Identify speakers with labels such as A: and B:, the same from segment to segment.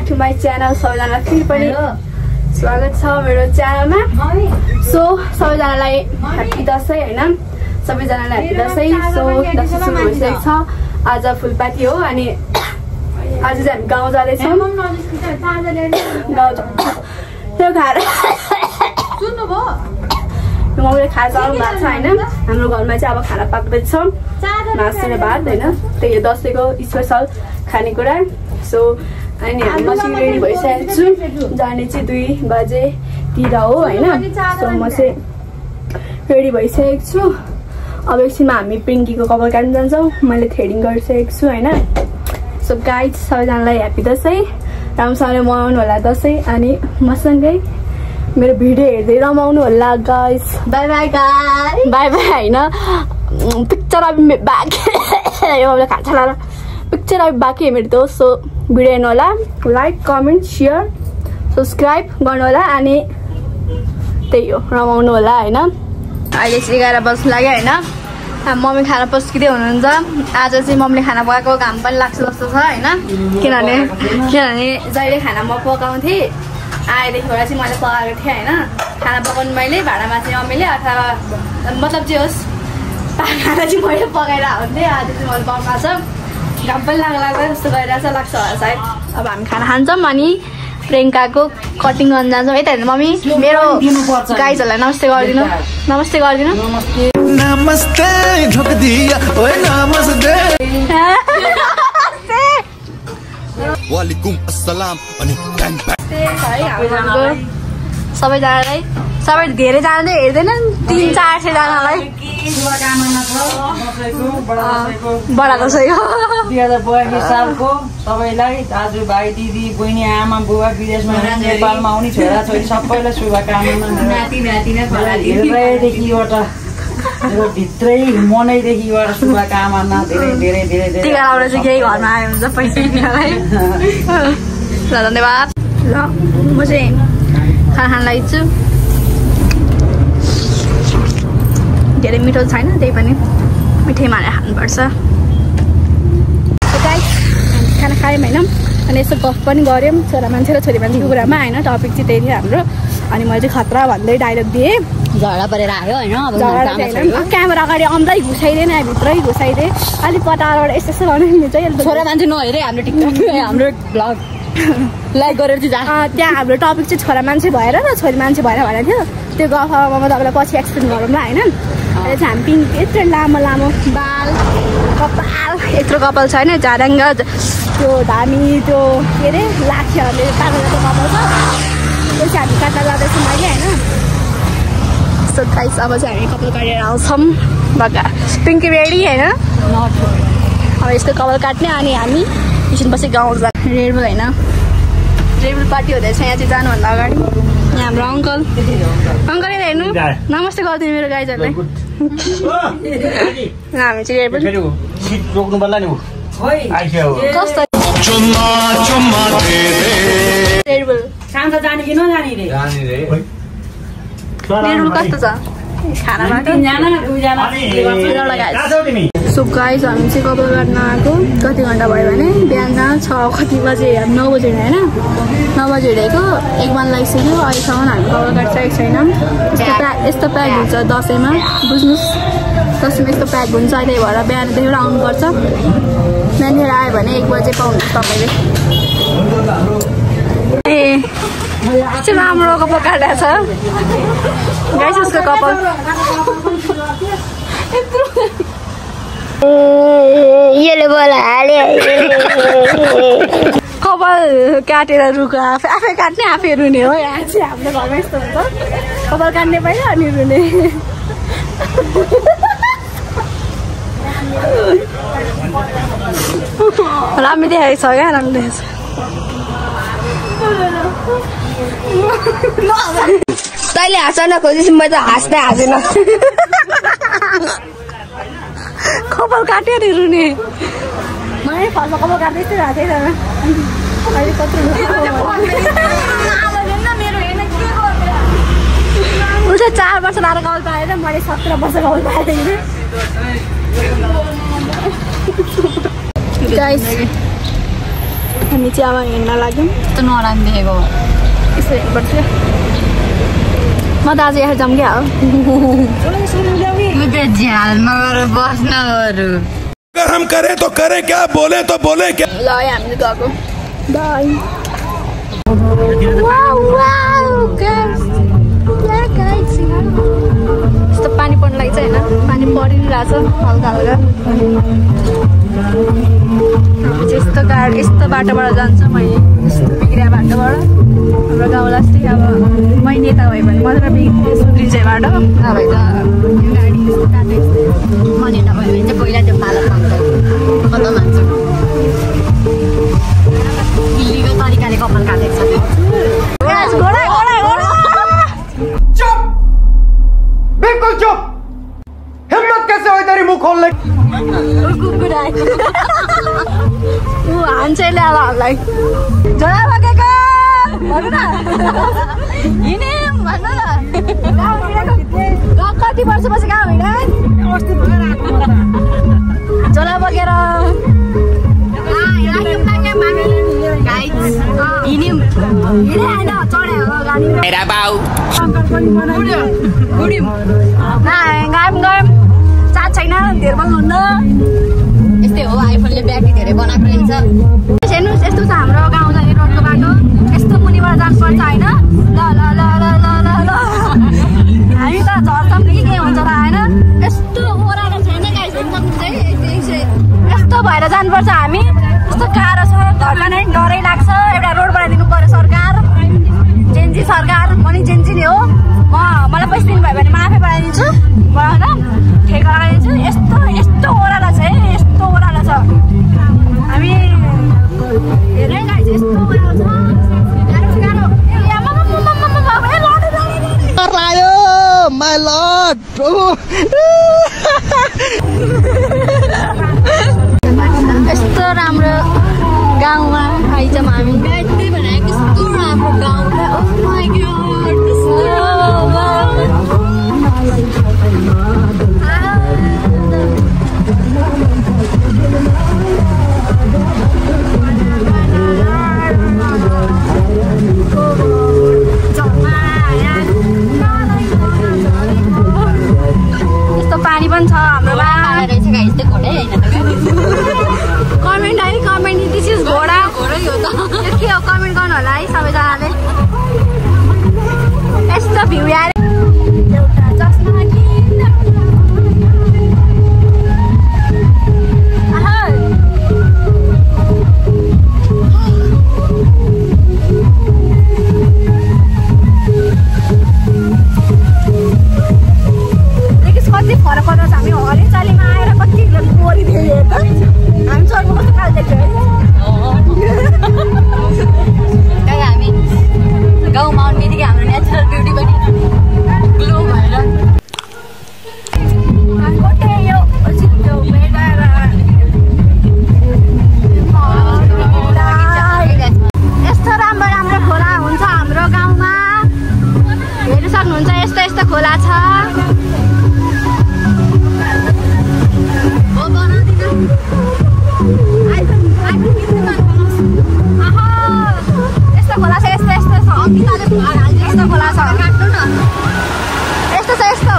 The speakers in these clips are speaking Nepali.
A: To my channel. सबैजना फेरि पनि स्वागत छ मेरो च्यानलमा। सो सबैजनालाई ह्याप्पी दसैँ होइन, सबैजनालाई ह्याप्पी दसैँ। सो दसैँ सुरु भइसकेको छ, आज फुलपाती हो अनि आज चाहिँ हामी गाउँ जाँदैछौँ। त्यो खाएर मम्मीले खाना चलाउनु भएको छ होइन। हाम्रो घरमा चाहिँ अब खाना पाक्दैछ, मासु र भात होइन, त्यही दसैँको स्पेसल खानेकुरा। सो अनि हामी मसिन रेडी भइसकेको छु, जाने चाहिँ 2 बजेतिर हो होइन। सो म चाहिँ रेडी भइसकेको छु। अब एकछिनमा हामी पिङ्कीको कपाल काट्नु जान्छौँ, मैले थ्रेडिङ गरिसकेको छु होइन। सो गाइज सबैजनालाई ह्याप्पी दसैँ, राम्रोसँगले मनाउनु होला दसैँ अनि मसँगै मेरो भिडियो हेर्दै रमाउनु होला guys. By by guys, by by होइन, पिक्चर अभी बाँकी खान्छ होला, पिक्चर अभी बाँकी है मेरो दोस्त। सो भिडियो हेर्नु होला, लाइक कमेन्ट सेयर सब्सक्राइब गर्नु होला अनि त्यही हो, रमाउनु होला होइन। अहिले चाहिँ 11 बज्नु लाग्यो होइन। मम्मी खाना पस्किँदै हुनुहुन्छ। आज चाहिँ मम्मीले खाना पकाएको घाम पनि लाग्छ जस्तो छ होइन, किनभने जहिले खाना म पकाउँथेँ, आएदेखिबाट चाहिँ मैले पकाएको थिएँ होइन। खाना पकाउनु मैले, भाँडामा चाहिँ मम्मीले, अथवा मतलब जे होस् खाना चाहिँ मैले पकाएर हुन्थेँ। आज चाहिँ मैले पकाएको छ, घाम पनि लाग्ला जस्तो गरिरहेछ, लाग्छ होला सायद। अब हामी खाना खान्छौँ अनि प्रियङ्काको कटिङ गर्न जान्छौँ। यता हेर्नु मम्मी, मेरो गाइजहरूलाई नमस्ते गरिदिनु, नमस्ते गरिदिनु।
B: नमस्ते ढोक दिया ओए नमस्ते वालेकुम अस्सलाम अनि
A: सबैजनालाई, सबै धेरैजनाले हेर्दैनन्, 300-400 जनालाई बडा दसैँको
C: 2082 सालको सबैलाई दाजुभाइ दिदी बहिनी आमा बुवा विदेशमा नेपालमा आउने छोरा छोरी सबैलाई शुभकामना। हृदयदेखिबाट भित्रै मनैदेखिबाट शुभकामना। धेरै धेरै धेरै धेरै
A: टिका लाउन चाहिँ केही घरमा आयो हुन्छ पैसा दिनलाई। ल धन्यवाद। ल म चाहिँ खाना खान लाग्छु। धेरै मिठो छैन, त्यही पनि मिठै मानेर खानुपर्छ। खाना खायौँ होइन, अनि यसो गफ पनि गऱ्यौँ छोरा मान्छे र छोरी मान्छेको कुरामा होइन। टपिक चाहिँ त्यही थियो हाम्रो। अनि मैले चाहिँ खतरा भन्दै डाइलग दिएँ,
D: झगडा परेर आयो होइन।
A: क्यामेरा अगाडि आउँदै घुसाइदिएन, भित्रै घुसाइदिएँ। अलिक पटारबाट यस्तो यस्तो गर्नु मिल्छ।
D: छोरा मान्छे नहेरे हाम्रो टिकटक हाम्रो ब्लग लाइक गरेर चाहिँ
A: त्यहाँ हाम्रो टपिक चाहिँ छोरा मान्छे भएर र छोरी मान्छे भएर भनेको थियो। त्यो गफमा म तपाईँलाई पछि एक्सप्लेन गरौँ ल होइन। अहिले चाहिँ हामी पिङ्क यत्रो लामो लामो बाल कपाल, यत्रो कपाल छ होइन, झारङ्ग त्यो धामी त्यो के अरे लाखेहरूले तातो तातो कपाल छ, त्यो चाहिँ हामी काट्न जाँदैछौँ अहिले होइन। सो गाइस अब चाहिँ हामी कपाल काटेर आउँछौँ। बगा पिङ्की रेडी होइन, अब यस्तो कपाल काट्ने अनि हामी एकछिनपछि गाउँ जा। रेडबुल होइन, रेडबुल पार्टी हुँदैछ यहाँ चाहिँ जानुभन्दा अगाडि। यहाँ हाम्रो अङ्कल हेर्नु, नमस्ते गरिदिनु मेरो गाइजहरूलाई। हामी चाहिँ रेडबुल कस्तो रेडबुल
C: सानो जाने कि नजाने रे?
A: रेडबुल कस्तो छ खानामा? सो गाइस हामी चाहिँ कपाल काट्न आएको कति घन्टा भयो भने बिहान 6 कति बजे 9 बजे होइन, 9 बजे हिँडेको 1 बजे लागिसक्यो। अहिलेसम्म हामी कपाल काटिसकेको छैन। यस्तो प्याक हुन्छ दसैँमा, बुझ्नुहोस् दसैँमा यस्तो प्याक हुन्छ। त्यही भएर बिहानदेखि आउनुपर्छ, बिहानतिर आयो भने 1 बजे पाउनुहुन्छ तपाईँले। ए यस्तो राम्रो कपाल काटेको छ गाइस, उसको कपाल कपाल काटेर रुको, आफै काट्ने आफै रुने हो। यहाँ चाहिँ हाम्रो घरमा यस्तो हुन्छ, कपाल काट्ने पहिला अनि रुने। राम्रो देखाएको छ क्या, राम्रो देखाएको छ। तैँले हाँस्न खोजेपछि म त हाँस्दै हाँसेन। कपाल काट्यो नि रुने, मैले फर्स्ट कपाल काट्दै थिएँ भएको थिएन। अहिले कत्रो उसले 4 वर्ष लाएर कपाल पाएर, मैले 17 वर्ष कपाल पाएको थिएँ। गाइस हामी चियामा हिँड्न लाग्यौँ।
D: त्यो नराम्रो देखेको
A: यसो हेर्नुपर्छ। म त आज यहाँ जाऊँ क्या हो।
D: झ्यालमा गएर बस्नहरू
B: अगर हम करे तो करे क्या, बोले तो बोले क्या।
A: ल हामीले गएको। बाई। यस्तो पानी पर्न लाग्छ होइन, पानी परिरहेछ हल्का हल्का। यस्तो गाडी यस्तो बाटोबाट जान्छ मैले, यस्तो बिग्रिया बाटोबाट। हाम्रो गाउँलाई जस्तै अब मै नेता भयो भने मात्र सुध्रिन्छ बाटो, नभए त यो गाडी यस्तो काटेको
D: मनी नभयो भने चाहिँ पहिला त्यो पालो पाउँछ खतम हान्छ। दिल्लीको तरिकाले कपाल काटेको छ त्यो।
E: चुप, बिल्कुल चुप। हिम्मत कैसे हो तेरी मुंह खोलने।
A: ऊ हान्छ यसले अब हामीलाई। झोला बोकेको भन्नु न, हिँड्यौँ भन्नु न। कति वर्षपछि कहाँ हिँड झोला बोकेर हिँड्यौँ होइन चढ्यो गाडी। गयौँ साथ छैन धेरै बस्नुहुन्न।
D: यस्तै हो, आइफोनले ब्याट्री धेरै बनाएको रहेछ।
A: हेर्नुहोस् यस्तो छ हाम्रो गाउँ जाने रोडको बाटो। यस्तो मुनिबाट जानुपर्छ होइन। ल ल ल ल ल ल ल हामी त झर्छौँ कि के हुन्छ त होइन। यस्तो ओह्रालो छैन गाइस, यस्तो भएर जानुपर्छ हामी। यस्तो गाह्रो छ, धर्कनै डरै लाग्छ। एउटा रोड बनाइदिनु पर्यो सरकार, जेन्जी सरकार। म नि जेन्जी नै हो। मलाई पैसा दिनुभयो भने म आफै बनाइदिन्छु, होइन ठेका लगाइदिन्छु। यस्तो यस्तो ओह्रालो छ है, यस्तो ओह्रालो छ। हामी हेर्नै गाइस यस्तो ओह्रालो छ, गाह्रो छ गाह्रो।
E: My Lord.
A: यस्तो राम्रो गाउँमा आइजौँ हामी।
D: त्यही भनेर कस्तो राम्रो गाउँ।
A: यस्तो पानी पनि छ हाम्रोमा। कमेन्ट है कमेन्ट, दिस इज घोडा।
D: घोडै हो त।
A: के हो कमेन्ट गर्नु होला है सबैजनाले। यस्तो भ्यू यार। एउटा चस्मा किन्न। कति फरक पर्छ हामी हरेक चालीमा आएर कति गोरी देख्यो त। हामी चर्को कस्तो खाल देख्छ है।
D: हामी गाउँमा आउने बित्तिकै हाम्रो नेचुरल ब्युटी पनि ग्लो भएर
A: यस्तो राम्रो राम्रो खोला हुन्छ हाम्रो गाउँमा, हेर्नु सक्नुहुन्छ। यस्तो यस्तो खोला छ। यस्तो खोला छ, यस्तो यस्तो यस्तो खोला छ, यस्तो छ यस्तो।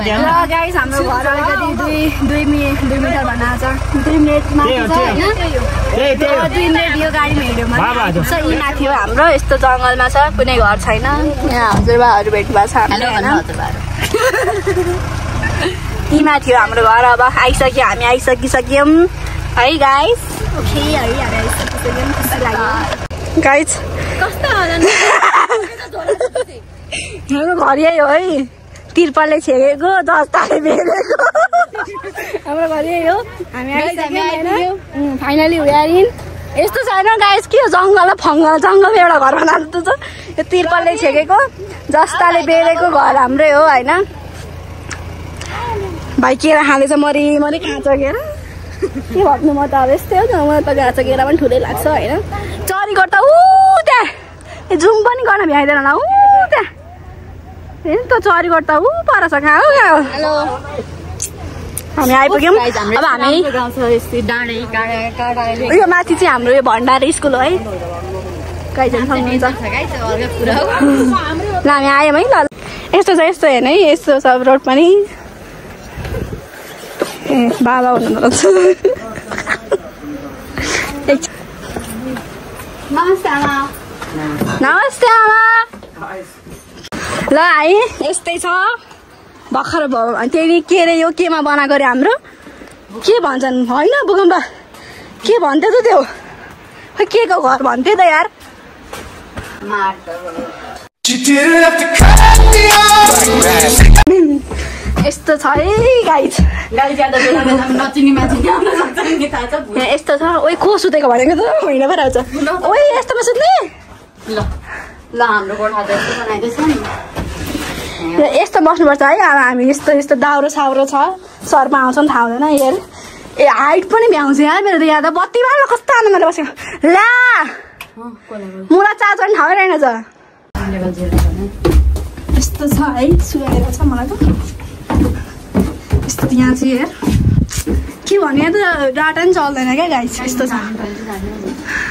A: र गाइस हाम्रो घर अलिकति दुई मिटर भन्न आएको छ। 2 मिनट माथि छ होइन। 2 मिनट यो गाडीमा हिँड्यो भने यी माथि हो हाम्रो। यस्तो जङ्गलमा छ, कुनै घर छैन। यहाँ हजुरबाहरू भेट्नु भएको छ हामीले होइन। यी माथि हो हाम्रो घर। अब आइसक्यो, हामी आइसकिसक्यौँ है गाइस। ओके है हामी आइसकिसक्यौँ, खुसी लाग्यो गाइस। कस्तो हाम्रो घर यही हो है। तिरपालले छेकेको, जस्ताले बेरेको हाम्रो घर यही हो। हामी आइसक्यौँ फाइनली हुयारिन्। यस्तो छैन गाइस, के हो जङ्गल जङ्गलमा एउटा घर बनाएको छ। यो तिरपालले छेकेको, जस्ताले बेरेको घर हाम्रै हो होइन। भाइ केरा खाँदैछ मरि काँचो केरा। के भन्नु, म त अब यस्तै हो। मलाई त काँचो केरा पनि ठुलै लाग्छ होइन। चरीगढ त ऊ त्यहाँ जुम पनि गर्न भ्याइँदैन होला। ऊ त्यहाँ हेर्नु त चरीगढ त ऊ पर छ। कहाँ हो
D: हेलो
A: हामी आइपुग्यौँ। अब हामी यो माथि चाहिँ हाम्रो यो भण्डारी स्कुल हो है, गाइजहरू सक्नुहुन्छ। ल हामी आयौँ है। ल यस्तो छ, यस्तो हेर्नु है, यस्तो छ रोड पनि। ए बाबा हुनुहुन्छ।
D: नमस्ते आमा।
A: नमस्ते आमा। ल है यस्तै छ भर्खर त्यही के अरे यो केमा बनाएको अरे हाम्रो के भन्छन् होइन भूकम्प के भन्थ्यो त त्यो खै के को घर भन्थ्यो त यार। यस्तो छ है गाइज, यस्तो छ। ओइ को सुतेको भनेको त होइन पो रहेछ। ओइ यस्तोमा सुत्ने
D: ल हाम्रो कोठा त यस्तो बनाइदिएछ नि,
A: यस्तो बस्नुपर्छ है। अब हामी यस्तो यस्तो दाउरो साउरो छ, सर्प आउँछ नि थाहा हुँदैन। हेर ए हाइट पनि भ्याउँछ यार मेरो त। यहाँ त बत्तीमा कस्तो आनन्दले बसेको। ला मुला चार्ज गर्ने ठाउँ रहेन छ। यस्तो छ है, सुहाएको छ मलाई त। यस्तो यहाँ चाहिँ हेर के भने त डाटा पनि चल्दैन क्या गाइस। यस्तो छ।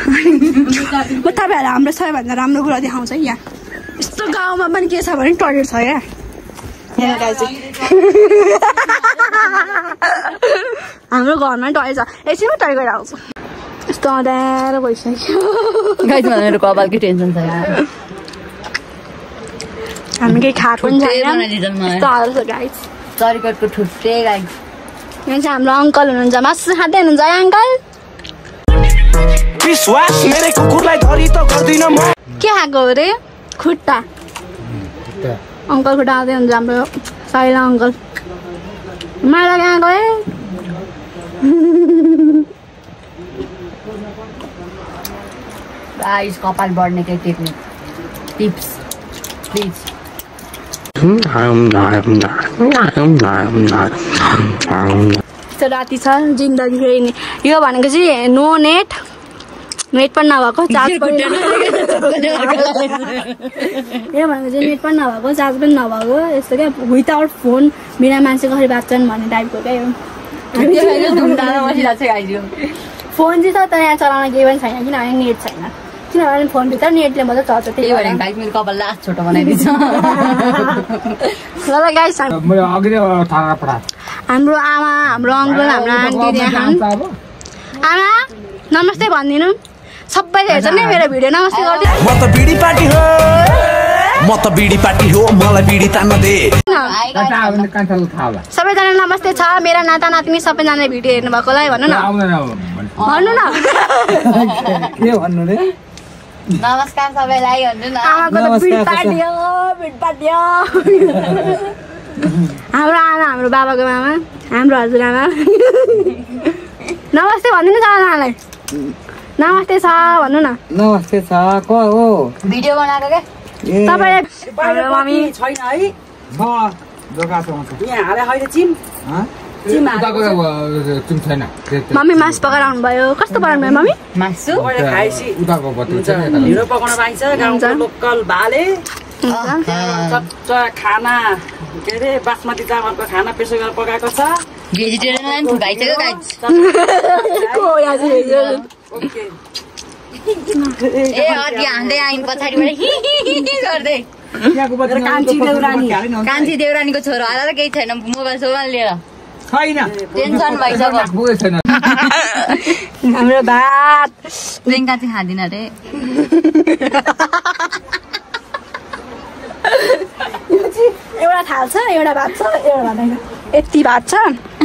A: म तपाईँहरूलाई हाम्रो सबैभन्दा राम्रो कुरा देखाउँछ है। यहाँ यस्तो गाउँमा पनि के छ भने टोइलेट छ क्या। यहाँ गाइस हाम्रो घरमा टोइलेट छ, एकछिनमा टोइलेट गएर आउँछ। यस्तो अँध्यारो भइसक्यो
D: गाइस। मेरो कपालकै टेन्सन छ यार,
A: हामी केही खाएको पनि छैन। यस्तो हाल छ गाइस।
D: चरीकटको ठुट्टे गाइस।
A: यहाँ चाहिँ हाम्रो अङ्कल हुनुहुन्छ, मासु खाँदै हुनुहुन्छ है अङ्कल।
B: विश्वास मेरे कुकुरलाई धरी त गर्दिन म।
A: के खाएको अरे खुट्टा। अङ्कल खुट्टा आउँदै हुन्छ हाम्रो साइला अङ्कल। माइला कहाँ गए?
D: गाइस कपाल बढ्ने केही टेक्निक टिप्स प्लिज।
A: यस्तो राति छ जिन्दगी फेरि। यो भनेको चाहिँ नो नेट, नेट पनि नभएको, चार्ज पनि यो भनेको चाहिँ नेट पनि नभएको, चार्ज पनि नभएको। यस्तो क्या विदाउट फोन बिना मान्छे कसरी बाँच्छन् भन्ने टाइपको क्या यो। फोन चाहिँ छ तर यहाँ चलाउन केही पनि छैन किनभने नेट छैन। किनभने फोनभित्र नेटले मात्रै चल्छ।
D: त्यही भएर गाइस मेरो कपाल लास्ट छोटो बनाइदिन्छ।
A: ल गाइस हाम्रो आमा, हाम्रो अङ्कल, हाम्रो आन्टी यहाँ। आमा नमस्ते भनिदिनु। सबैले हेर्छ नि मेरो भिडियो, नमस्ते गरिदिनु।
B: म त बिडी पार्टी हो, म त बिडी पार्टी हो, मलाई बिडी तान्न दे।
A: सबैजना नमस्ते छ मेरा नाता नातिनी सबैजनाले भिडियो हेर्नु भएकोलाई भन्नु न, भन्नु न।
E: के भन्नु रे?
D: नमस्कार सबैलाई भन्नु न।
A: आमाको त भिड पार्टी हो, भिड पार्टी हो। हाम्रो आमा, हाम्रो बाबाको आमा, हाम्रो हजुरआमा। नमस्ते भनिदिनु सबैजनालाई। नमस्ते छ भन्नु न।
E: नमस्ते छ को हो?
D: भिडियो बनाएको के
A: तपाईले हाम्रो मम्मी
F: छैन है।
E: म दोकानको
F: यहाँ हाले अहिले चिम चिम
E: छैन।
A: मम्मी मासु पकाएर आउनुभयो। कस्तो बनाउनु भयो मम्मी?
D: मासु
F: खाएपछि
E: उताको बत्ती छ
F: ढिँडो पकाउन पाइन्छ। गाउँको लोकल भाले चच्चा खाना के अरे बासमती चामलको खाना प्रेसर गरेर पकाएको छ।
D: भेजिटेरियनलाई पनि खुवाइसक्यो गाइस। ए अघि हान्दै आइन पछाडिबाट गर्दै कान्छी देउरानीको छोरो आएर केही छैन, मोबाइल सोबाइल लिएर
E: छैन,
D: टेन्सन भइसक्यो।
A: हाम्रो भात
D: प्रियङ्का चाहिँ खाँदिन अरे।
A: एउटा थाल छ, एउटा भात छ, एउटा भात होइन, यति भात छ।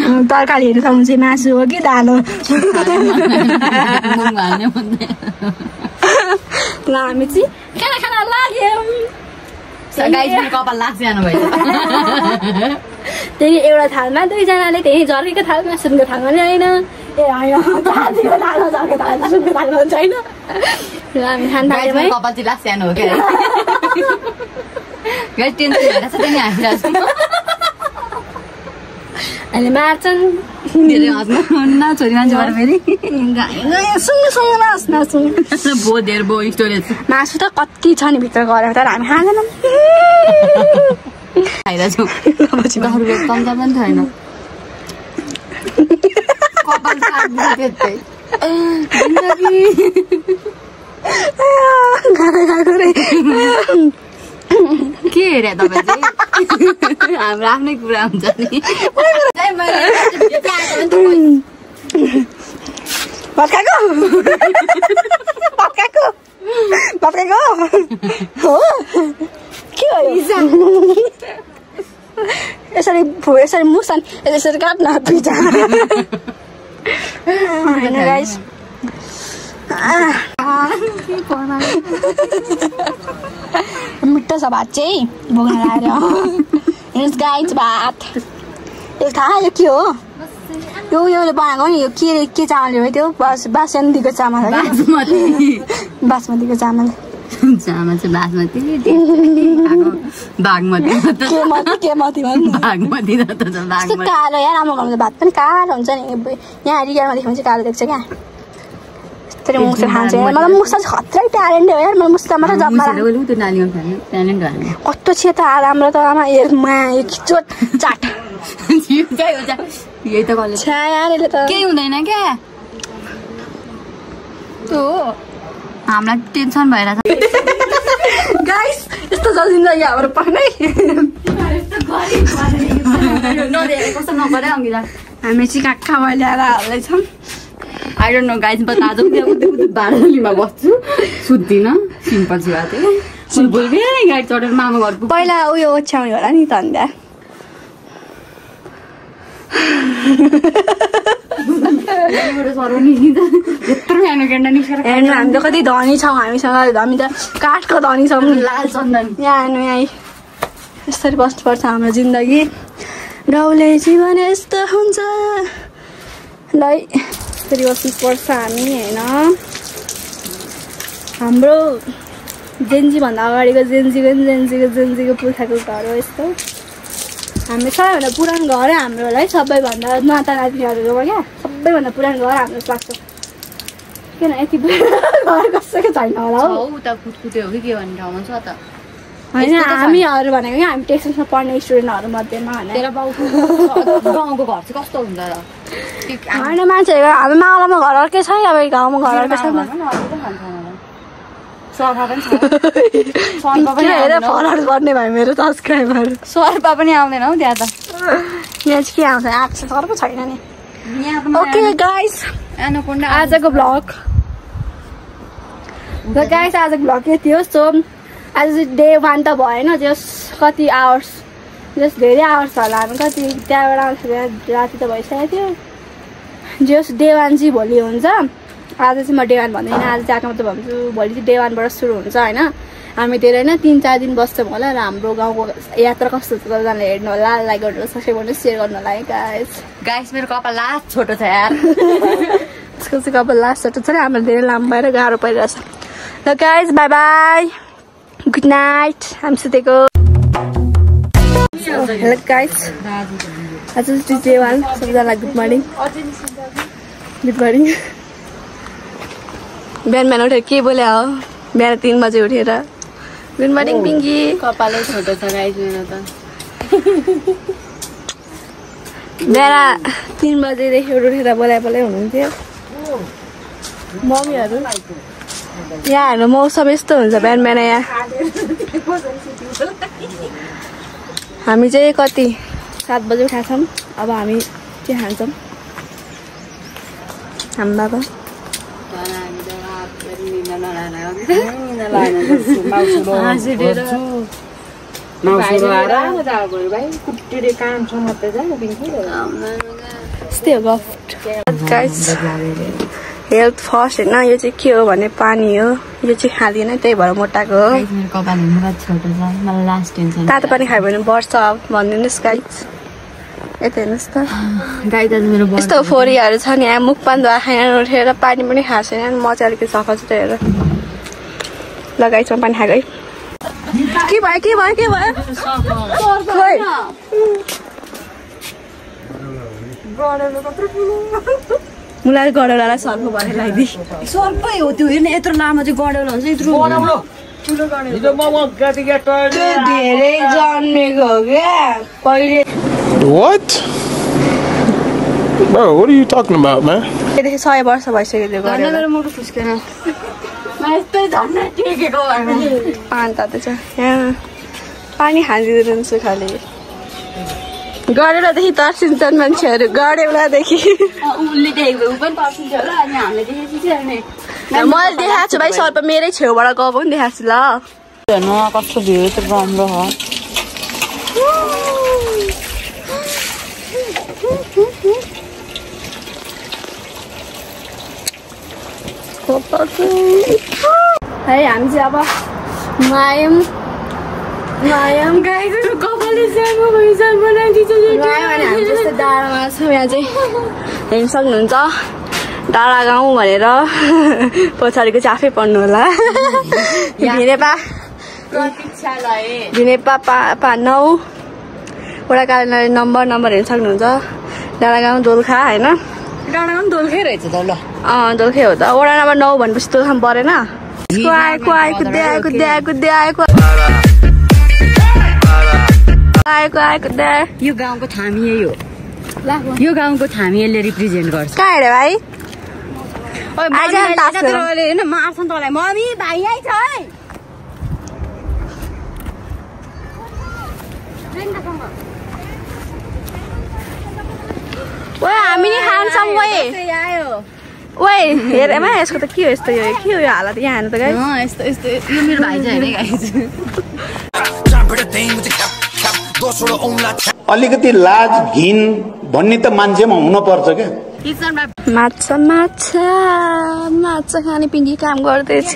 A: तरकारीहरू खाउनु चाहिँ मासु हो कि दाल हो। ल हामी चाहिँ खाना लाग्यौँ।
D: कपाल लाग्छ जानु भयो।
A: त्यही एउटा थालमा दुईजनाले त्यही झर्केको थालमा सुनको थालमा नि होइन। ए होइन झाँसीको थालमा झर्केको थालमा सुनको थालमा हुन्छ होइन। र हामी खाना
D: कपाल चाहिँ लाग्छ जानु हो क्या। टेन्सन भएर चाहिँ त्यही हाँसिरहेको छु।
A: अहिले मार्छन्
D: छोरी मान्छेबाट फेरि
A: मासु त कति छ नि भित्र गएर तर हामी खाँदैनौँ।
D: खाइरहेको छु कम्ता पनि छैन। कपाल काट्दिन्छ त्यतै जिन्दगी
A: गएको रे
D: के हेरे तपाईँ चाहिँ हाम्रो आफ्नै कुरा हुन्छ नि
A: भत्काएको हो के हो यसरी मुसन यसरी काट्न पिजा होइन गाइस मिठो छ भात चाहिँ भोग्न लगाएर हेर्नुहोस् गाइस भात यो थाहा यो के हो योले बनाएको नि यो के चामल हो त्यो बासमतीको चामल हो बासमतीको चामल
D: चामल चाहिँ बासमती बागमती बागमती
A: कालो यार हाम्रो घरमा भात पनि कालो हुन्छ नि यहाँ रियामा देख्यो भने चाहिँ कालो देख्छ क्या त्यसरी मुसा खान्छ मलाई मुसा खत्रै ट्यालेन्ट हो यार मलाई मुसा मात्रै जब कस्तो छ त राम्रो त आमा चोट चाट
D: यही त गले केही हुँदैन क्या हामीलाई टेन्सन भइरहेछ
A: गाइस यस्तो छ जिन्दगी हाम्रो पर्नै
D: कस्तो नगरे अङ्गिरा
A: हामी चाहिँ काका ल्याएर हाल्दैछौँ
D: I don't know guys but आज बारलीमा बस्छु सुत्दिनँ सिम्पल छु थियो भोलि गाडी चढेर मामा घर
A: पहिला उयो ओछ्याउने होला नि त अन्त हेर्नु हामी त कति धनी छौँ हामीसँग हामी त काठको धनी छौँ
D: लाल चन्दन
A: यहाँ हेर्नु यहाँ यसरी बस्नुपर्छ हाम्रो जिन्दगी गाउँले जीवन यस्तो हुन्छ ल यसरी बस्नुपर्छ हामी होइन हाम्रो जेन्जीभन्दा अगाडिको जेन्जीको पुर्खाको घर हो यस्तो हाम्रो सबैभन्दा पुरानो घर हाम्रो होला है सबैभन्दा नाता नातिनीहरूको क्या सबैभन्दा पुरानो घर हाम्रो लाग्छ किन यति घर कसैको छैन होला हौ
D: उता कुटकुटे हो कि के भन्ने ठाउँमा छ त
A: होइन हामीहरू भनेको क्या हामी टेक्सनमा पढ्ने स्टुडेन्टहरू मध्येमा होइन
D: तेरो बाउको गाउँको घर चाहिँ कस्तो हुन्छ र
A: होइन मान्छेहरू हाम्रो मावलामा घर अर्कै छ अब गाउँमा घर अर्कै छ फलोअर गर्ने भयो मेरो सब्सक्राइबर
D: सर्पा पनि आउँदैन हौ त्यहाँ त
A: यहाँ चाहिँ के आउँछ आएको छ सर्प छैन नि ओके गाइस आजको भ्लग आजको भ्लग के थियो सो आज चाहिँ डे 1 त भएन जस कति आवर्स जस धेरै आवर्स होला हामी कति त्यहाँबाट आउँदाखेरि राति त भइसकेको थियो जस डे 1 चाहिँ भोलि हुन्छ आज चाहिँ म डे 1 भन्दैन आज चाहिँ आएको त भन्छु भोलि चाहिँ डे 1 बाट सुरु हुन्छ होइन हामी धेरै होइन 3-4 दिन बस्छौँ होला र हाम्रो गाउँको यात्रा कस्तो हुन्छ सबैजनाले हेर्नु होला लाइक गर्नु सब्सक्राइब गर्नु सेयर गर्नु होला है
D: गाइस मेरो कपाल लास्ट छोटो छ यार
A: त्यसको चाहिँ कपाल लास्ट छोटो छ नि हाम्रो धेरै लामो भएर गाह्रो परिरहेछ ल guys by by good night हामी सुतेको हेलो गाइस आज चाहिँ डे 1 सबैजनालाई गुड मर्निङ बिहान उठेर के बोले हो बिहान 3 बजे उठेर गुड मर्निङ पिङ्की
D: कपालै छोटो छ गाइस मेरो त
A: बिहान 3 बजेदेखि उठेर बोलाइ हुनुहुन्थ्यो मम्मीहरू यहाँ हेर्नु मौसम यस्तो हुन्छ बिहान यहाँ हामी चाहिँ कति 7 बजे उठाएको छौँ अब हामी के खान्छौँ हामी बाबा यस्तै हो गफ्ट हेल्थ फर्स्ट होइन यो चाहिँ के हो भने पानी हो यो चाहिँ खाँदिनँ त्यही भएर मोटाएको हो तातो पानी खायो भने बढ्छ भनिदिनुहोस् गाइस यता हेर्नुहोस् त यस्तो फोरीहरू छ नि यहाँ मुखपान धुवा खाएर उठेर पानी पनि खाएको छैन म चाहिँ अलिकति सफा छु त्यही हेरेर लगाइसमा पानी खाएको है के भयो मुलाले गडौलालाई सर्प भनेर लगाइदिए
D: सर्पै हो त्यो हेर्ने यत्रो लामो चाहिँ गडौला हुन्छ यत्रो
A: धेरै जन्मेको हो क्या पहिले
G: Bro, what are you talking about, man?
A: यति 100 वर्ष भइसक्यो त्यो गरेर
D: मेरो मुटु फुस्केन यस्तै झन्डै टेकेको
A: अन्त त छ यहाँ पानी खाँदिदिन्छु खालि गरेरदेखि तर्सिन्छन् मान्छेहरू गरेलादेखि
D: उसले देखेको ऊ पनि तर्सिन्छ होला अनि हामीले देखेपछि चाहिँ
A: मैले देखाएको छु भाइ सर्प मेरै छेउबाट गएको पनि देखाएको छु ल
C: हेर्नु कस्तो भ्यू त राम्रो हो
A: है हामी चाहिँ अब मायम गाईको कपालले सानो भइसक्यो बनाइदिन्छ अनि हामी त्यस्तो डाँडामा छौँ यहाँ चाहिँ हेर्न सक्नुहुन्छ डाँडा गाउँ भनेर पछाडिको चाहिँ आफै पढ्नु होला भिनेपा 9 वडा कार्यालय नम्बर हेर्न सक्नुहुन्छ डाँडा गाउँ दोलखा होइन
D: डाँडा पनि दोलखै रहेछ त ल
A: दोलखै हो त वडा नम्बर 9 भनेपछि दोलखा परेन आएको
D: यो गाउँको थामिए यो गाउँको थामिएले रिप्रेजेन्ट गर्छ
A: कहाँ हेरे भाइ
D: होइन मार्छन् तँलाई मम्मी भाइ यही छ है
A: ओए हामी नि खान्छौँ ओए हेरेमा यसको त के हो यस्तो यो के हो यो हालत यहाँ हेर्नु त गाई
D: यस्तो यो मेरो भाइ चाहिँ होइन गाई
H: अलिकति लाज घिन भन्ने त मान्छेमा हुन पर्छ क्या
A: माछा खाने पिङ्की काम गर्दैछ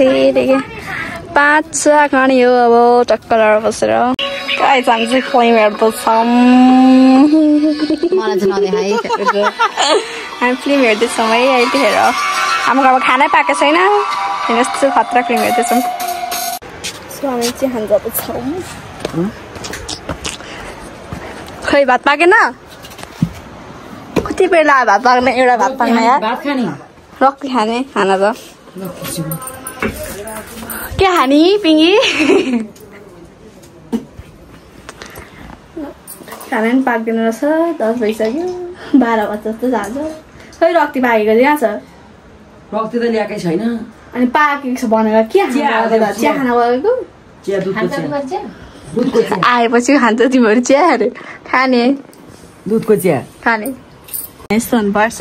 A: माछा खाने हो अब टक्कर बसेर गाई हामी चाहिँ फिल्म हेर्दैछौँ
D: मलाई चाहिँ नदेखाइ
A: हामी फिल्म हेर्दैछौँ है यतिखेर हाम्रो घरमा खानै पाएको छैन यस्तो खतरा फिल्म हेर्दैछौँ सो हामी चाहिँ खान जाँदैछौँ खै भात पाकेन कति बेला भात पाक्ने एउटा भात पाक्ने यार रक्की खाने खाना त के खाने पिङ्गी खाना पनि पाक्दैन रहेछ 10 भइसक्यो 12 बजे जस्तो जान्छ खै रक्ती पाकेको चाहिँ कहाँ छ
C: रक्ती त ल्याएकै छैन
A: अनि पाकेको छ भनेर के चिया खाना गएको आएपछि खान्छ तिमीहरू चियाहरू खाने
C: दुधको चिया
A: खाने यस्तो हुनुपर्छ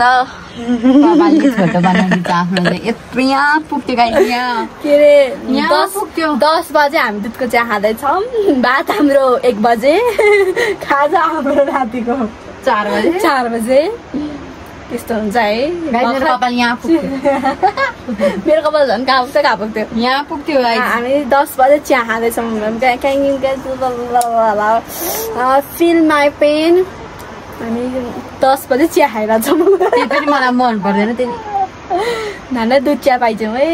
D: बाबाले छोटो बनाइदिन्छ आफ्नो यत्रो यहाँ पुग्थ्यो गाई यहाँ
A: के अरे 10 बजे हामी दुधको चिया खाँदैछौँ भात हाम्रो 1 बजे खाजा हाम्रो रातिको 4 बजे त्यस्तो हुन्छ है
D: मेरो कपाल यहाँ पुग्थ्यो
A: मेरो कपाल झन् कहाँ पुग्थ्यो
D: यहाँ पुग्थ्यो
A: हामी 10 बजे चिया खाँदैछौँ फिल माई पेन हामी 10 बजे चिया खाइरहेछौँ
D: त्यो पनि मलाई मन पर्दैन त्यही
A: नाना दुध चिया पाइछौँ है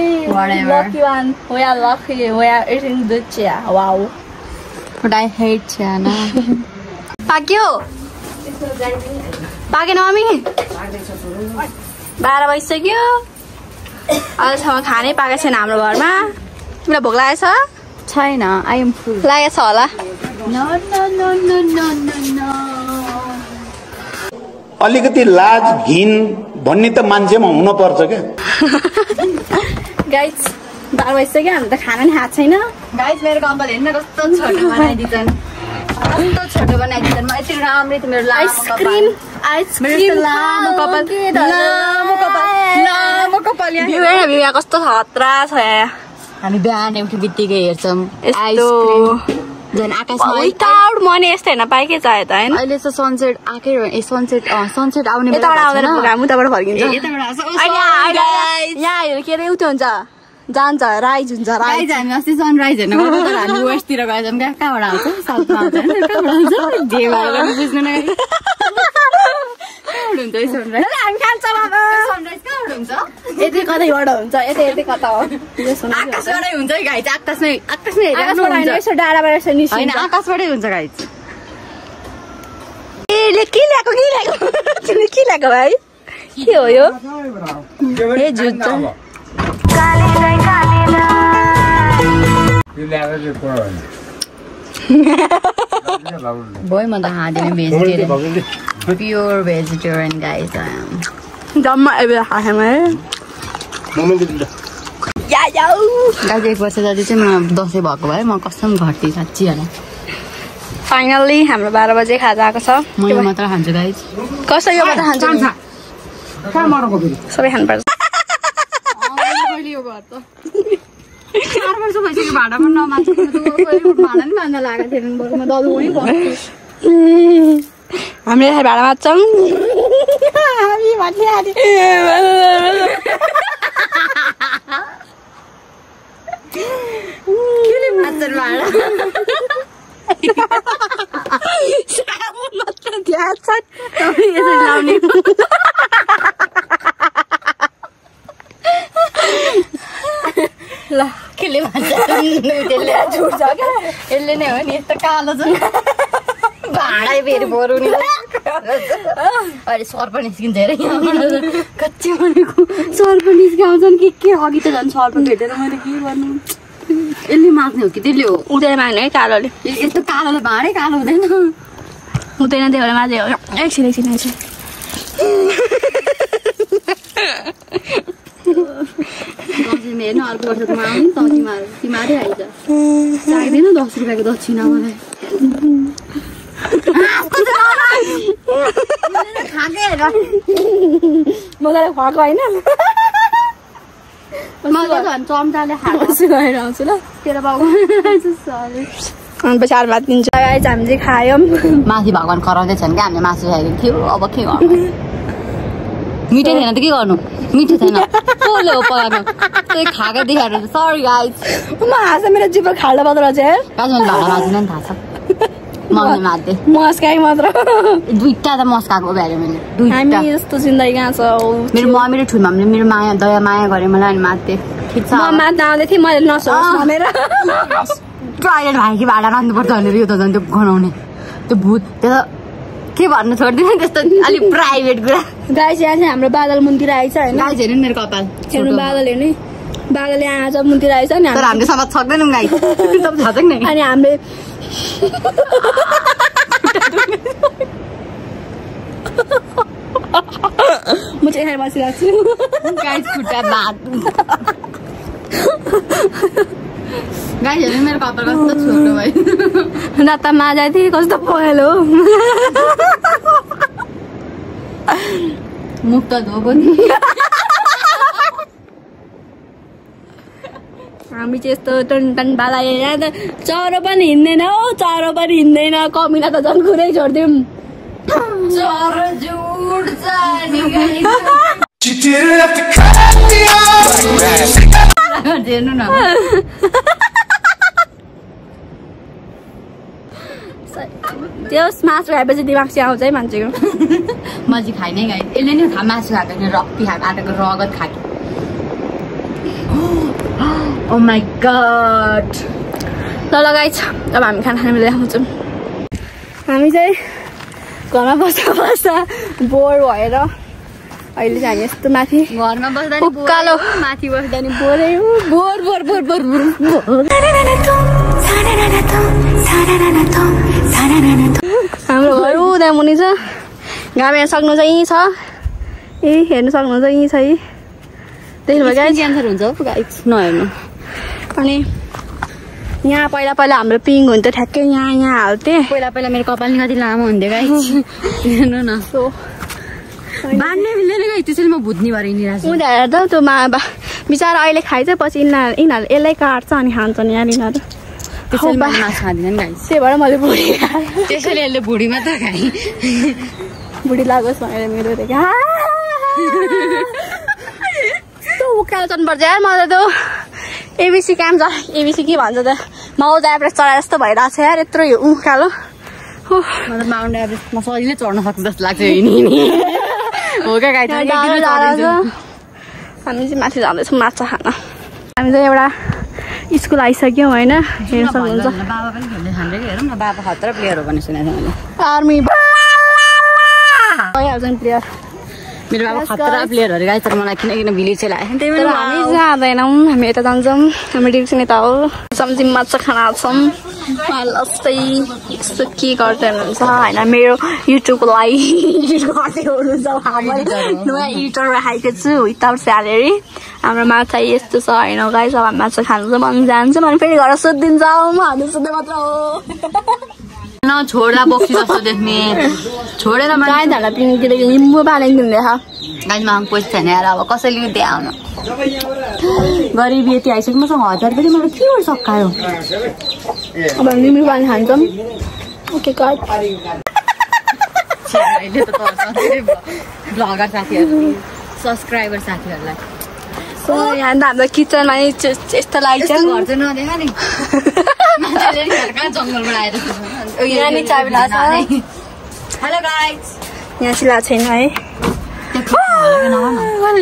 A: lucky one we are lucky we are eating dudh chiya wow
D: but I hate चिया न
A: पाक्यो पाकेन मम्मी 12 बजिसक्यो अहिलेसम्म खानै पाएको छैन हाम्रो घरमा तिमीलाई भोक लागेछ
D: छैन आई एम फुल
A: लागेछ होला
H: अलिकति लाज घिन भन्ने त मान्छेमा हुन पर्छ क्या
A: गाइस 12 बजिसक्यो हामी त खाना नि खाएको छैन
D: गाइस मेरो कपाल हेर्न कस्तो छोटो बनाइदिन्छन् कस्तो छोटो बनाइदिन्छन् म यति राम्रै त मेरो
A: आइसक्रिम
D: लामो कपाल
A: यहाँ कस्तो खतरा छ यहाँ
D: हामी बिहान उठे बित्तिकै हेर्छौँ झन् आकाशमा
A: विदाउट मनी यस्तो हेर्न पाएकै चाहे त होइन
D: अहिले चाहिँ सनसेट आएकै सनसेट आउने
A: यताबाट आउँदैन प्रोग्राम उताबाट फर्किन्छ यहाँ हेर के अरे उयो हुन्छ जान्छ राइज हुन्छ
D: राइज हामी अस्ति सनराइज हेर्न गएको तर हामी वेस्टतिर गएछौँ क्या कहाँबाट आउँछ साउथमा आउँछ कहाँबाट आउँछ बुझ्नु न हुन्छ सनराइज
A: हामी खान्छौँ अब
D: सनराइज कहाँबाट हुन्छ
A: यति कतैबाट हुन्छ यतै कता हो
D: आकाशबाटै हुन्छ है गाई आकाशमै
A: यसो डाँडाबाट यसो निस्किन्छ
D: होइन आकाशबाटै हुन्छ गाई
A: के ल्याएको तिमीले के ल्याएको भाइ के हो यो ए जुत्ता
D: Boy, I'm vegetarian. Pure vegetarian, guys.
A: जम्मा एबे खाएँ या याउ
D: गाइस एक वर्ष जति चाहिँ म दसैँ भएको भए म कसम घट्टी साच्ची होला
A: फाइनली हाम्रो 12 बजे खाजा आएको छ
D: म मात्र खान्छु गाइस
A: कसै यो मात्र खान्छु
E: कहाँ मरको फेरि
A: सबै खानु पर्छ
D: कहिले यो घर त 4 वर्ष भइसक्यो भाडा पनि नमान्छु कहिले भाडा नि मान्न लागेको थिएन बरु म ददु वही बस्छु
A: हामीले भाडा मान्छौँ हामी भन्ने आदि
D: केले मात्र भाडा
A: साबुन मात्र ध्यान छ यसरी लाउने
D: ल केले मात्र त्यसले झुट्छ क्या यसले नै हो नि यस्तो कालो छ भाडा फेरि बरु नि अहिले सर्प निस्किन्छ हेर कच्ची भनेको सर्प निस्काउँछन् के अघि त झन् सर्प भेटेर मैले के गर्नु यसले माग्ने हो कि त्यसले हो
A: उतै माग्ने है कालोले
D: यस्तो कालोले भाँडै कालो हुँदैन
A: हुँदैन त्यो भएर माझे हो एकछिन एकछिन
D: दसैँमा हेर्नु अर्को वर्ष त आउनु नि त तिमीहरू आइज चाहिँदैन 10 रुपियाँको दक्षिणा मलाई
A: मजाले खुवाएको होइन
D: चम्चाले
A: गएर आउँछु ल
D: तेरो बाबु
A: अनि पछि भात दिन्छ गाइस हामी चाहिँ खायौँ
D: माथि भगवान् कराउँदैछन् क्या हामीले मासु खाइदिएको थियो अब के गर्नु मिठो थिएन त के गर्नु मिठो थिएन कसले हो पकाएको त्यही खाएको देखाएर सरी गाइस
A: म हाँस मेरो जिब्रो खाल्डो मात्र छ
D: गाइस मैले भाडा माझ्दिन नि थाहा छ मम्मी माझ्दै
A: मस्काइ मात्र
D: दुईटा त मस्काएको भ्यायो मैले
A: हामी यस्तो जिन्दगी कहाँ छ
D: मेरो मम्मी र ठुलो मम्मीले मेरो माया दया माया गरे मलाई अनि मात्थे ठिक छ
A: म मात्न आउँदै थिएँ मैले नसोच मेरो
D: टोयलेट भाइ कि भाडा राख्नुपर्छ भनेर यो त झन् त्यो गनाउने त्यो भूत त्यो के भन्नु छोड्दिनँ त्यस्तो अलिक प्राइभेट कुरा
A: गाइस यहाँ चाहिँ हाम्रो बादल मुन्तिर आइछ होइन
D: गाइस हेर्नु मेरो कपाल
A: हेर्नु बादल हेर्नु बादलले आज मुन्तिर आइछ नि
D: तर हामीले समाज सक्दैनौँ गाइस सब थाहा छैन
A: अनि हामीले म चाहिँ खाइ बसिरहेको छु
D: गाइस खुट्टा बात गाइस हेर्नु मेरो कपाल कस्तो छोटो भयो
A: न त माझा थिएँ कस्तो पहेँलो
D: मुख त धोको नि
A: हामी चाहिँ यस्तो टन टन बाला यहाँ त चरो पनि हिँड्दैन हौ चरो पनि हिँड्दैन कमिला त झन् कुरै छोडिदिउँ
D: चरो जुड्छ नि हेर्नु न
A: त्यो मासु खाएपछि दिमाग चाहिँ आउँछ है मान्छेको
D: म चाहिँ खाइनै गाई यसले नि मासु खाएको नि रक्ती खाएको आटाको रगत खाएको ओ माई गड
A: ल लगाइछ अब हामी खाना खाने बेला आउँछौँ हामी चाहिँ घरमा बस्दा बस्दा बोर भएर अहिले चाहिँ हामी यस्तो माथि
D: घरमा बस्दा नि
A: उकालो
D: माथि बस्दा नि
A: बोरै bore bore bore bore bore हाम्रो घर उता मुनि छ घाम हेर्न सक्नु चाहिँ यहीँ छ ए हेर्नु सक्नुहुन्छ यहीँ छ है त्यही भएर गाइस
D: क्यान्सर हुन्छ हो गाइस नहेर्नु
A: अनि यहाँ पहिला पहिला हाम्रो पिङ हुन्थ्यो ठ्याक्कै यहाँ यहाँ हाल्थेँ
D: पहिला पहिला मेरो कपाल नि कति लामो हुन्थ्यो गाइस हेर्नु न बाँड्नै मिल्दैन गाइस त्यसैले म भुत्नी भएर हिँडिरहेको छु
A: उनीहरू त त्यो बिचरा अहिले खाइन्छ पछि यिनीहरू यसलाई काट्छ अनि खान्छन् यहाँ यिनीहरू
D: त्यसैले म मासु खाँदिनँ नि गाइस
A: त्यही भएर मैले बुढी
D: त्यसैले यसले भुँडी मात्र खाएँ
A: बुढी लागोस् भनेर मेरो त्यो उकालो चढ्नुपर्छ यार मलाई त्यो एबिसी काम छ एबिसी के भन्छ त माउन्ट एभरेस्ट चढाए जस्तो भइरहेको छ यार यत्रो उकालो
D: मतलब माउन्ट एभरेस्टमा सजिलै चढ्न सक्छ जस्तो लाग्छ हिँडी हो क्या गाई
A: हामी चाहिँ माथि जाँदैछौँ माछा खान हामी चाहिँ एउटा स्कुल आइसक्यौँ होइन हेर्न सक्नुहुन्छ
D: बाबा पनि खेल्दै खान्छ कि हेरौँ न बाबा खतरा प्लेयर हो भन्ने सुनेको मैले
A: आर्मी भइहाल्छ नि प्लेयर
D: मेरो बाबा खतरा प्लेयर हो गाई तर मलाई किन भिलेज चाहिँ लाग्यो त्यही
A: हामी जाँदैनौँ हामी यता जान्छौँ हामी डिभिसन यता हो सम्झी माछा खाना हाल्छौँ जस्तै यस्तो के गर्दै हुनुहुन्छ होइन मेरो युट्युबको लागि गर्दै हुनुहुन्छ मैले नयाँ एडिटर राखेको छु विदाउट स्यालेरी हाम्रो माछा यस्तो छ होइन गाइस अब माछा खानु चाहिँ मन जान्छ भने फेरि घर सोधिदिन्छौँ हामी सोध्दै मात्र हो
D: छोड्दा बोक्सी जस्तो देख्ने छोडेर
A: गाई धाला पिउने किनकि निम्बु पालेको दिँदैछ
D: गाइमा पैसा छैन यार अब कसैले त्यहाँ आउनु
C: गरिबी यति आइसक्यो मसँग 1000 पनि मलाई के हो सकायो
A: अब निम्बु पानी खान्छौँ ओके गड
D: ब्लगर साथीहरू सब्सक्राइबर साथीहरूलाई
A: सो यहाँ त हाम्रो किचनमा नि यस्तो लाग्छ
D: घर चाहिँ नदेखा नि मान्छेले नि घर कहाँ जङ्गलबाट आएर
A: यहाँ नि चाबी लाग्छ
D: हेलो गाइस
A: यहाँ सिला छैन है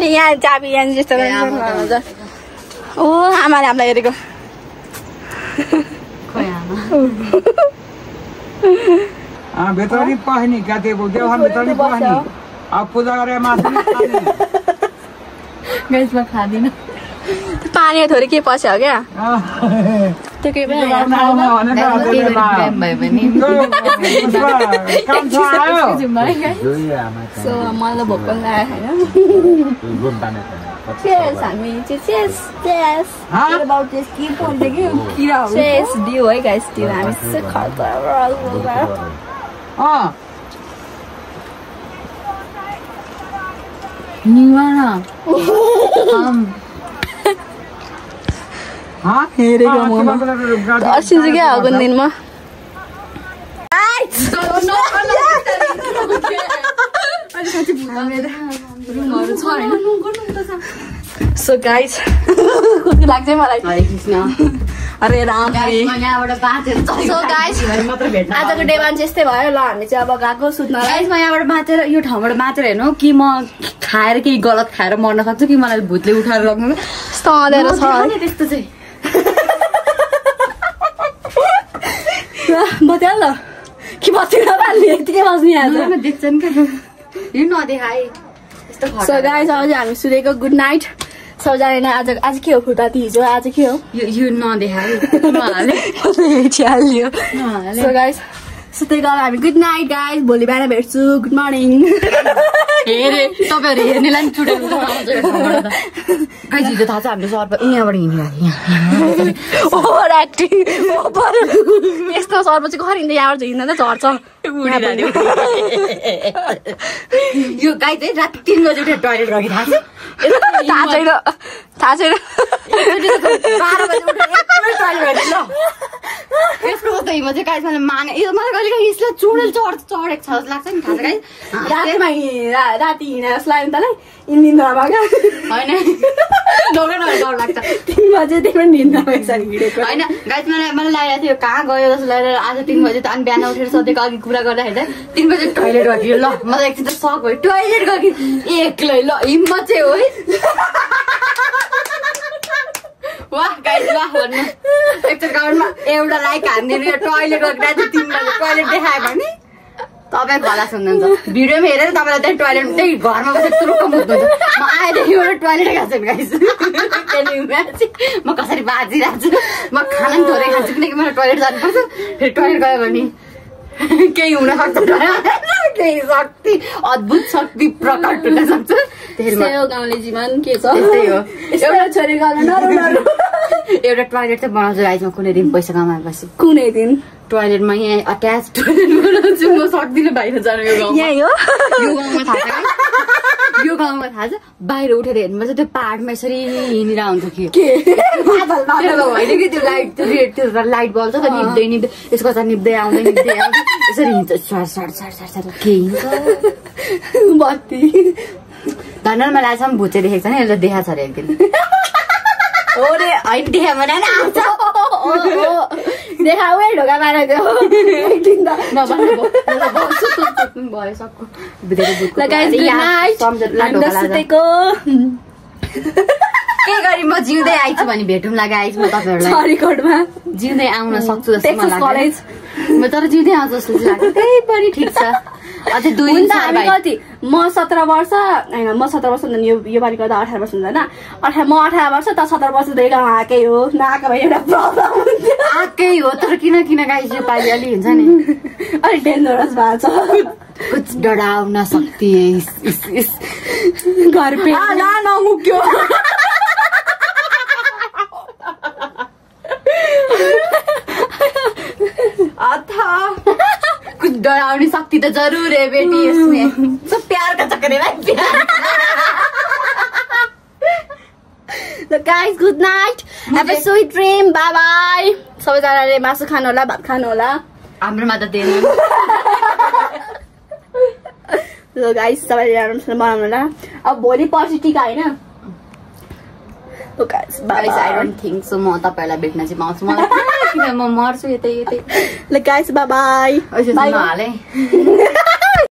A: यहाँ चाबी यहाँ जस्तो ओ आमाले हामीलाई हेरेको
F: भित्र नि पस्ने क्या त्यो देउखान भित्र नि पस्ने अब पूजा गरेर मासु नि खाने
D: गाइसमा खादिनँ
A: पानी थोरै के पस्यो क्या त्यो केही पनि सो मलाई भोक पनि लाग्यो होइन चेस हामी चेस दियो है गाइस दियो हामी हेरेको म अर्सिन्छ क्या हो कुन दिनमा सो गाइस लाग्छ मलाई अरे राम सो गाइस आजको डेमा चाहिँ यस्तै भयो ल हामी चाहिँ अब गएको सुत्नलाई
D: गाइस म यहाँबाट बाँचेर यो ठाउँबाट बाँचेर हेर्नु कि म खाएर केही गलत खाएर मर्न सक्छु कि मलाई भूतले उठाएर लग्नु
A: यस्तो अँधेरो छ
D: त्यस्तो चाहिँ
A: बत्यो ल कि बत्यो नबाल्ने यतिकै बस्ने आज
D: देख्छन् क्या यो नदेखाए
A: सो गाइस अब चाहिँ हामी सुतेको गुड नाइट सबजना आज के हो फुर्ताती हिजो आज के हो
D: यो नदेखाए
A: सो गाइस सुतेको अब हामी गुड नाइट गाइस भोलि बिहान भेट्छु गुड मर्निङ
D: हेरे तपाईँहरू हेर्नेलाई पनि छुटेको हिजो थाहा छ हामीले सर्प यहाँबाट हिँडिरहेको
A: यस्तो सर्प चाहिँ खै हिँड्दा यहाँबाट हिँड्दा झर्छ
D: यो गाई चाहिँ राति 3 बजी उठेर टोइलेट गएको थाहा छैन
A: 12 बजी उठेर
D: टोइलेट ल यसको त हिमो चाहिँ गाई मैले माने यो मलाई कहिले कहिले यसलाई चुडेल चढेको छ जस्तो लाग्छ नि थाहा छ गाई
A: रातिमा राति हिँडे जस्तो लाग्यो नि तँलाई निन्द्रामा क्या
D: होइन डर लाग्छ
A: 3 बजे तिम्रो निन्द्रामा हिँडेको
D: होइन गाई मलाई लागेको थियो कहाँ गयो जस्तो लागेर आज 3 बजे त अनि बिहान उठेर सोधेको अघि कुरा गर्दाखेरि चाहिँ 3 बजे टोइलेट गयो ल मलाई एकछिन त सक भयो टोइलेट गयो एक्लै ल हिम्मत चाहिँ हो है वाह गाइस वाह भन्नु एकचोटि गाउँमा एउटा लाइक हान्दिनु टोइलेट गएको राति 3 बजे टोइलेट देखायो भने तपाईँ खलास हुनुहुन्छ भिडियोमा हेरेर तपाईँलाई त्यही टोइलेट त्यही घरमा बसेर तुरुक्क मुद्नुहुन्छ म आएदेखि एउटा टोइलेट गएको छु गाइस म कसरी बाजिरहेको छु म खाना पनि थोरै खान्छु किनकि मलाई टोइलेट जानुपर्छ फेरि टोइलेट गयो भने केही हुन सक्छ केही शक्ति अद्भुत शक्ति प्रकट हुन सक्छ
A: गाउँले जीवन के छ
D: एउटा छोरी गाउँले एउटा टोइलेट चाहिँ बनाउँछु गाइस म कुनै दिन पैसा कमाएपछि
A: कुनै दिन
D: टोइलेटमा यहाँ अट्याच टोइलेट बनाउँछु म सक्दिनँ बाहिर जानु यो गाउँमा यो गाउँमा थाहा छ बाहिर उठेर हेर्नुपर्छ त्यो पाहाडमा यसरी हिँडेर हुन्छ कि होइन कि त्यो लाइट त्यो लाइट बल्छ त निप्दै यसको त निप्दै आउँदै यसरी हिँड्छ के हिँड्छ
A: बत्ती
D: धन्न मलाई आजसम्म भुचे देखेको छ नि यसले देखाएको छ अरे एकदिन होइन देखा भने आउँछ
A: देखाऊ है ढोका मारेको
D: भयो सबको के गरी म जिउँदै आइछु भने भेटौँला गाइस म तपाईँहरूलाई जिउँदै आउन सक्छु जस्तो मलाई म तर जिउँदै आउँछु जस्तो लाग्छ त्यही पनि ठिक छ अझै 2
A: हुन्छ
D: दिन
A: हामी कति म 17 वर्ष हैन म 17 वर्ष हुँदैन यो पालि गर्दा 18 वर्ष हुँदैन म 18 वर्ष त 17 वर्ष धेरै आकै हो नआएको भए एउटा प्रब्लम हुन्थ्यो
D: आकै हो तर किन गाइस यो पालि अलि हुन्छ नि
A: अलि डेन्जरस भएको छ
D: कुछ डराउन सक्ति इस
A: घर पे ला नमुक्यो
D: अथा कुछ डराउने शक्ति त जरुर है बेटी इसमें सब प्यार का चक्कर है भाई
A: So guys, good night. Have a sweet dream. Bye bye. सबैजनाले मासु खानु होला, भात खानु होला.
D: हाम्रोमा त दिएन.
A: So guys, सबैले राम्रोसँग बनाउनु होला. अब भोलि पर्सि टिका हैन? So guys, bye bye.
D: I don't think so. म तपाईलाई भेट्न चाहिँ पाउँछु मलाई किन म मर्छु यतै.
A: Guys, bye bye.
D: Bye.